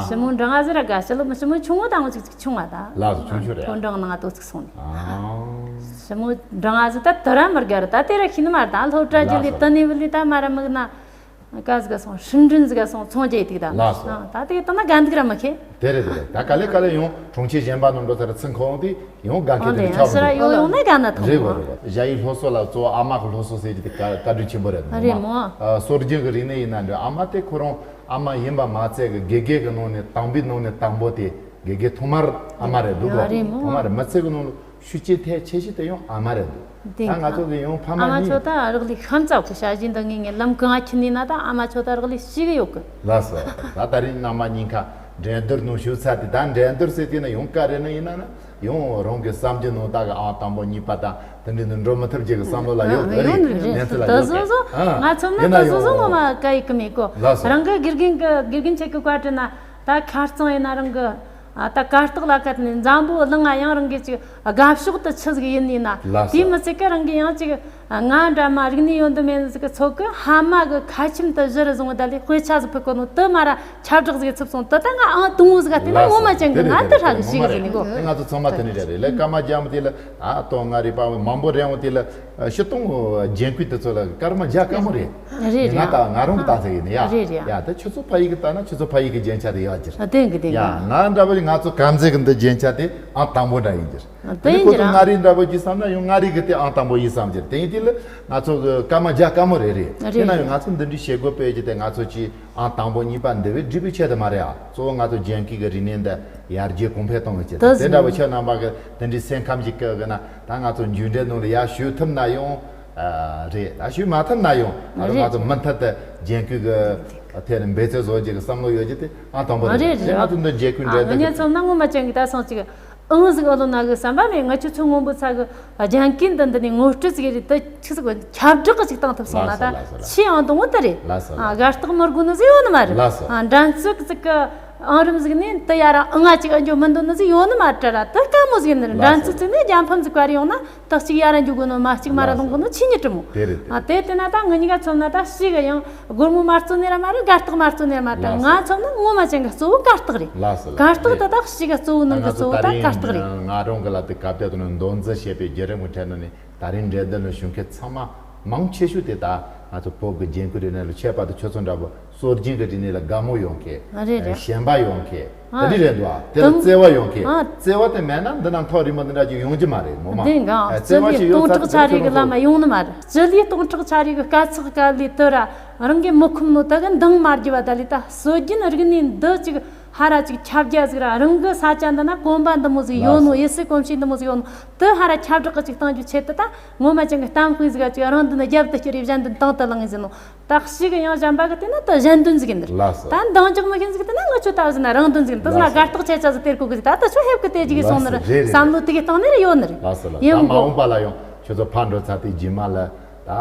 ཞི་མོ་འབྲིང་ང་ཟིག་ར་དགའ། ཞི་ལི་ཞི་མོ་ཆུང་ངུ་དང་ངུ་ཅིག་ཅིག་ཆུང་བ་ད། ལགས་སོ། ཆུང་ཆུང་རེད། ཕོ་འབྲིང་ནང་ང་དོ་ཚིག་སོང་ནས། ཨ། ཞི་མོ་འབྲིང་ང་ཟིག་ད་དུ་ར་མི་དགའ་ར། ད་དེ་ར་ཤི་ནི་མ་ར། ད་སློབ་གྲྭ་ལགས་སོ། རྒྱུ་ལི་དུ་ནི་བུ་ལི་ད་མ་ར་མི་གི་ན། ཀ་ཟིག་ག་སོང་། ཧྲིན་ཀྲིན་ཟིག་ག་སོང་། ཚོང་རྒྱག་ཡི་ཏིག་ད། ལགས་སོ། ཨ། ད་དེ་ད་ན་དགའ་འདུག་ར་མི་ཁེ། དེ་རེད་དེ་རེད། ད་ག་ལེ་ག་ལེ་ཡང་གྲོང་ཁྱེར་གཞན་པ་ནང་འགྲོ་ས་ར་ཚིག་ཁོ་འོང་དུས་ཡང་དགའ་མཁན་དེ་འདྲ་ཆགས་འགྲོ་གི། ཡོང་ན་དགའ་ན་ཐང་། རེད་གོ། རེད་གོ། ཞ་ཡི་སློབ་གསོ་ལ་གཙོ་བོ་ཨ་མ་གི་སློབ་གསོ་ཟེར་གྱི་དེ་བཀའ་བཀའ་དྲིན་ཆེན་པོ་རེད། རེད་མོ། ཨ། སྲོལ་རྒྱུན་གྱི་རིག་གནས་ཡིན་ན་འདྲ། ཨ་མ་དེ་ཁོ་རང་ཨ་མ་ཡིན་པ་མ་ཚད་གི་དགེ་རྒན་གྱི་ནང་ནས་དང་པོའི་ནང་ནས་དང་པོ་དེ་དགེ་རྒན་ཐོག་མར་ཨ་མ་རེད་འདུག་གོ། རེད་མོ། ཐོག་མར་མི་ཚེ་གི་ནང་ལ་ཤུགས་རྐྱེན་ཐེབས་ཆེ་ཤོས་དེ་ཡང་ཨ་མ་རེད་འདུག། ད་ང་ཚོ་གི་ཡང་ཕ་མ་གཉིས། ཨ་མ་ཆོ་ད་རག་ལས་ཤམ་ཙག་གི་ཞ་ཡི་འདི་ངེས་ངེས་ལམ་གང་ཁྱེར་ནས་ན་ད་ཨ་མ་ཆོ་ད་རག་ལས་ཤེས་གི་ཡོད་གི། ལགས་སོ། ད་ད་རིང་ནང་མ་ཉིན་ཁ་འགྲན་བསྡུར་ནང་ཞུགས་ཚར་དུས། ད་འགྲན་བསྡུར་ཟེར་དུས་ན་ཡང་ག་རེ་ནི་ཡིན་ན་ན་ཡང་རང་གི་བསམ་རྒྱུ་ནང་ད་གི་ཨང་དང་པོ་གཉིས་པ་དང་དེ་འདྲའི་ནང་འགྲོ་མི་ཐུབ་རྒྱུ་གི་བསམ་བློ་ལ་ཡོད་གི། ཡོད་ནི་རེད། ཡིན་ནི་རེད། ད་བཟོ་བཟོ་ང་ཚོ་ན་ད་བཟོ་བཟོ་ངོ་མ་ག་ཡི་གི་མེད་གོ། ལགས་སོ། རང་གི་དགེ་རྒན་གི་དགེ་རྒན་ཆེ་གི་བཀའ་དྲིན་ན་ད་ཁ་རྩང་ཡིན་ན་རང་གི། ཨ། ད་གར་སྟེགས་ལ་ཁད་ནས་འཛམ་བུ་གླིང་ང་ཡང་རང་གི་ཅིག་དགའ་ཕྱོགས་དུ་ཆི་ཟིག་ཡིན་ནི་ན། ལགས་སོ། དེའི་མི་ཚད་ཀ་རང་གི་ཡང་ཅིག་ང་འདྲ་མ་རིག་གནས་ཡོད་འདི་མེད་ཟིག་གི་ཚོད་གི་ཕ་མ་གི་ཁ་ཆེམས་དུ་གཞི་རུ་བཟུང་བ་ད་ལས་དཔེ་ཆ་ཟིག་ཕུད་གོ་ནོ་དུ་མ་ར་ཁྱབ་བསྒྲགས་ཟིག་ཚུབ་སོང་དུ་ད་ང་ཨང་དང་བོ་ཟིག་ག་བལྟས་ན། ངོ་མ་ཅན་གི་ང་དུ་ཧྲ་གི་ཞིག་གི་ཟིག་ནི་གོ། ང་ཚོ་ཚང་མ་དེ་ནི་རེད་རེད་ལ། སྐར་མ་རྒྱ་མོ་དེ་ལ། ཨ། ཏོ་ང་རེ་པ་མང་པོ་རེ་འོང་དེ་ལ། ཨ། སྤྱིར་བཏང་རྒྱན་གོས་དེ་ཚོ་ལ་སྐར་མ་རྒྱ་དཀའ་མོ་རེད། རེད་རེད། ང་ད་ང་རང་གི་ལྟ་ཚུལ་ཡིན་ནི་ཡ། རེད་རེད། ཡ་ད་ཁྱོད་ཚོ་ཕ་ཡུལ་གི་ལྟ་ན་ཁྱོད་ཚོ་ཕ་ཡུལ་གི་རྒྱན་ཆ་དེ་ཡག་གི་རེད། ཨ། དེ་གི་དེ་གི། ཡ་ང་འདྲ་བོ་ང་ཚོ་དཀར་མཛེས་གི་འདི་རྒྱན་ཆ་དེ་ཨང་དང་པོ་འདྲ་ཡིན་གི་རེད། ཨ། དེ་ཁོ་ཡིན་ཚོ་གི་ར། མངའ་རིས་འདྲ་བོ་ཅིག་བསམ་ན་ཡང་མངའ་རིས་གི་དེ་ཨང་དང་པོ་ཡིན་བསམ་གི་རེད། དེ་ཡིན་དུས་ལ་ང་ཚོ་གི་སྐར་མ་རྒྱ་དཀའ་མོ་རེད་རེད། རེད། དེ་ན་ཡང་ང་ཚོ་འདི་འདྲའི་བྱེད་སྒོ་སྤེལ་རྒྱུ་དེ་ང་ཚོ་ཅིག་ཨང་དང་པོ་གཉིས་པ་འདི་བས་འགྲིག་པའི་ཆེད་དུ་མ་རེད། ཨ། གཙོ་བོ་ང་ཚོ་རྒྱན་གོས་གི་རིག་གནས་འདི་ཡར་རྒྱས་གོང་འཕེལ་གཏོང་གི་ཆེད་དུ། དེ་འདྲ་བོ་ཁྱོད་རྣམ་པ་གི་དེ་འདྲའི་སེམས་ཁམས་ཅིག་གི་གི་ན་ད་ང་ཚོ་མཇུག་འབྲས་ནང་ལ་ཡར་ཞུགས་ཐུབ་ན་ཡང་། ཨ། རེད། ད་ཞུགས་མ་ཐུབ་ན་ཡང་ང་རེད། ང་ཚོ་མུ་མཐུད་དུ་རྒྱན་གོས་གི་ཐད་ནས་འབད་བརྩོན་བཟོ་རྒྱུ་གི་བསམ་བློ་ཡོད་རྒྱུ་དེ་ཨང་དང་པོ་རེད། རེད་རེད། དེ་ང་ཚོ་འདི་རྒྱན་གོས་འགྲན་བསྡུར་གི། ཨ། ང་ཚོ་ན་ངོ་མ་ཅན་གི་ད་སོང་ཅིག་ཨང་ཟིག་ཨ་ལོ་ན་གི་བསམ་པ་མེད། ང་ཁྱོད་ཚོ་སྔོན་པོ་ཚ་གི་རྒྱན་གོས་འདི་འདི་ནས་ངོ་སྤྲོད་ཟིག་རེད། དེ་ཆི་ཟིག་ཁྱབ་བསྒྲགས་གི་ཅིག་བཏང་ཐུབ་སོང་ན། ད་ལགས་སོ། ཆེས་ཨང་དང་བོ་དེ་རེད། ལགས་སོ། ཨ། དགའ་རྟགས་མི་དགོས་ནི་ཟིག་ཡོད་ནི་མ་རེད། ལགས་སོ། ཨ། འགྲན་རྩོད་ཟིག་གི་ཨང་རིམ་ཟིག་ནས་དེ་ཡ་ར་ཨང་ང་ཅིག་ཨ་འཇོག་མི་འདོད་ནི་ཟིག་ཡོད་ནི་མ་རེད་ར། དེ་དཀའ་མོ་ཟིག་ཡིན་ནི་རེད། ལགས་སོ། འགྲན་རྩོད་ཟིག་ནས་རྒྱལ་ཕམ་ཟིག་ག་རེ་ཡོང་ན། ད་གཅིག་ཡ་ར་འཇུག་དགོས་ནོ་མ། གཅིག་མ་ར་ལོང་དགོས་ནོ་ཆོས་ཉིད་དྲི་མོ། དེ་རེད། དེ་ཨ། དེ་བལྟས་ན་ད་ངེད་གཉིས་ཀ་མཚོན་ན། ད་ཞེ་གི་ཡང་སྒོར་མོ་མ་རྩོད་ནི་ར་མ་རེད། དགའ་རྟགས་མ་རྩོད་ནི་ར་མ་རེད། ལགས་སོ། ང་མཚོན་ན་ངོ་མ་ཅན་གི་གཙོ་བོ་དགའ་རྟགས་རེད། ལགས་སོ། ལགས། དགའ་རྟགས་དེ་ད་ཞེ་གི་གཙོ་བོ་ནང་གི་གཙོ་བོ་ད་དགའ་རྟགས་རེད། ང་རང་གི་ལ་དེ་སྐབས་དེ་དུས་ནས་མདོ་འཛིན་བྱས་པའི་བརྒྱུད་རིམ་གྱི་གྲས་ནང་ནས། ད་རིང་འགྲན་བསྡུར་ལ་ཞུགས་མཁན་ཚང་མ་མང་ཆེ་ཤོས་དེ་ད་ང་ཚོ་བོད་ཀྱི་རྒྱན་གོས་རིག་གནས་ལ། ཁྱད་པར་དུ་ཁྱོད་ཚོ་འདྲ་བོ་སྲོལ་རྒྱུན་གྱི་རིག་གནས་ལ་དགའ་མོ་ཡོང་མཁན། ཨ། རེད་རེད། ཞེན་པ་ཡོང་མཁན། ཨ། དེ་འདྲ་རེད་འདུག་ཨ། དེ་ལ་དུང་བརྩེ་བ་ཡོང་མཁན། ཨ། བརྩེ་བ་དེ་མེད་ན་འདི་ན་ཐག་རིང་མོ་འདི་འདྲ་ཅིག་ཡོང་རྒྱུ་མ་རེད། ངོ་མ། བདེན་གང་། ཨ། བརྩེ་བ་ཅིག་ཡོད་ཚ་དེ་ཁྱོད་རང་ཚོ། སྟོང་ཕྲག་ཆ་རེ་གི་ལམ་མ་ཡོང་ནི་མ་རེད། སྤྱི་ལེ་སྟོང་ཕྲག་ཆ་རེ་གི་དཀའ་ཚེགས་དཀའ་ལས་དེ་ར་རང་གིས་མི་ཁོམ་ནོ་དེ་གི་འདང་མ་རྒྱུ་བ། ད་ལས་ད་སྲོལ་རྒྱུན་རིག་གནས་འདི་ཅིག་ཧ་ར་ཅིག་ཁྱབ་རྒྱ་ཟིག་ར། རང་གི་ས་ཆ་འདི་ན་གོམ་པ་འདི་མོ་ཟིག་ཡོད་ནོ། ཡེ་སྲིད་གོམས་གཤིས་འདི་མོ་ཟིག་ཡོད་ནོ་དེ་ཧ་ར་ཁྱབ་བསྒྲགས་གི་ཅིག་གཏང་རྒྱུ་ཆེད་དུ། ད་ངོ་མ་ཅན་གི་གཏམ་དཔེ་ཟིག་ག་ཅིག་རང་འདི་ན་རྒྱབ་ཏུ་བསྐྱུར་རེ་གཞན་འདི་ནས་དང་དུ་བླངས་ཡིན་ཟེར་ནོ། ད་ཞེ་གི་ཡང་གཞན་པ་གི་དེ་ན་ད་གཞན་དོན་ཟིག་ཡིན་ནི་རེད། ལགས་སོ། ད་འདང་རྒྱག་མི་ཤེས་ཟིག་དེ་ན་ང་ཆོ་ད་ཟིན་ན་རང་དོན་ཟིག་ཡིན། ད་ཟིན་ན། ལགས་སོ། དགའ་རྟགས་ཆེ་ཆ་ཟིག་སྟེར་གོ་གི་ཟིག་ད་ད་ཆོ་ཧེབ་གི་དེ་ཅིག་གི་སོང་ནི་རེད། ལགས་སོ། རེད་རེད། བསམ་བློ་དེ་གི་བཏང་ནི་རེད། ཡོད་ནི་རེད། ལགས་སོ་ལགས། ད་ཡིན་མ་གོ། འོངས་པ་ལ་ཡང་ཁྱོད་ཚོ་ཕར་འགྲོ་ཚར་དུས་རྗེས་མ་ལ། ད་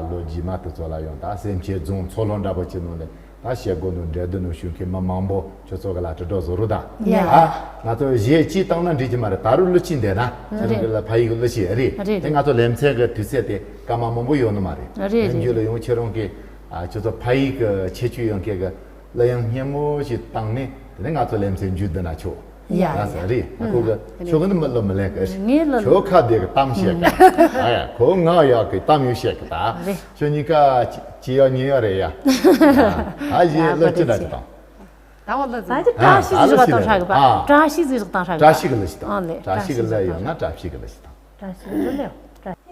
ལོ་རྗེས་མ་དེ་ཚོ་ལ་ཡང་ད་སེམས་ཅན་རྫོང་ཚོགས་ལྷོ་འདྲ་པོ་ཅིག་ནང་ནས། ད་བྱེད་སྒོ་ནང་འགྲན་བསྡུར་ནང་ཞུགས་མཁན་མི་མང་པོ་ཁྱོད་ཚོ་གི་ལ་དྲིལ་སྒྲོག་བཟོ་རོགས་དང་། ཡ། ཨ། ང་ཚོ་གཞས་གཅིག་བཏང་ན་འགྲིག་གི་མ་རེད། ད་རུང་གླུ་གཅིག་འདེབས་ན། ཁྱེད་རང་གི་ལ་ཕ་ཡུལ་གི་གླུ་གཅིག་རེད། རེད་དེ་རེད། ང་ཚོ་ལེ་ཚན་གི་དུས་ཚོད་དེ་སྐར་མ་མང་པོ་ཡོད་ནི་མ་རེད། རེད་རེད། རྗེས་ལ་ཡང་ཁྱེད་རང་གི། ཨ། ཁྱོད་ཚོ་ཕ་ཡུལ་གི་ཁྱད་ཆོས་ཡོད་མཁན་གི་གླུ་དབྱངས་སྙན་མོ་ཞིག་བཏང་ནས། དེ་ནས་ང་ཚོ་ལེ་ཚན་མཇུག་བསྡུ་ན་ཆོག། ཡ། ཡ། ཡ། ཟེར་རེད། ཨ། ཁོ་གི། ཨ། ཁྱོད་གི་ནི་མི་གླུ་མི་ལེན་གི། ངས་གླུ། ཁྱོད་ཁ་བདེ་གི་གཏམ་བཤད་གི། ཨ་ཡ། ཁོ་ངག་ཡག་གི་གཏམ་ཡང་བཤད་གི་ད། རེད། ཁྱོད་གཉིས་ཀ་ཅི་ཡག་ཉེས་ཡག་རེད་ཡ། ཨ། ཡེ་གླུ་ཅི་འདྲ་ཅིག་བཏང་། ད་བ་གླུ་ད་ཅི་བཀྲ་ཤིས་ཟིག་བཏང་ཧྲ་གི་པ། ཨ། བཀྲ་ཤིས་ཟིག་བཏང་ཧྲ་གི། བཀྲ་ཤིས་གི་གླུ་ཞིག་བཏང་། ཨ་ལེ། བཀྲ་ཤིས་གི་གླུ་ཡོད་ན་བཀྲ་ཤིས་གི་གླུ་ཞིག་བཏང་། བཀྲ་ཤིས་གི་གླུ་ལེ། བཀྲ།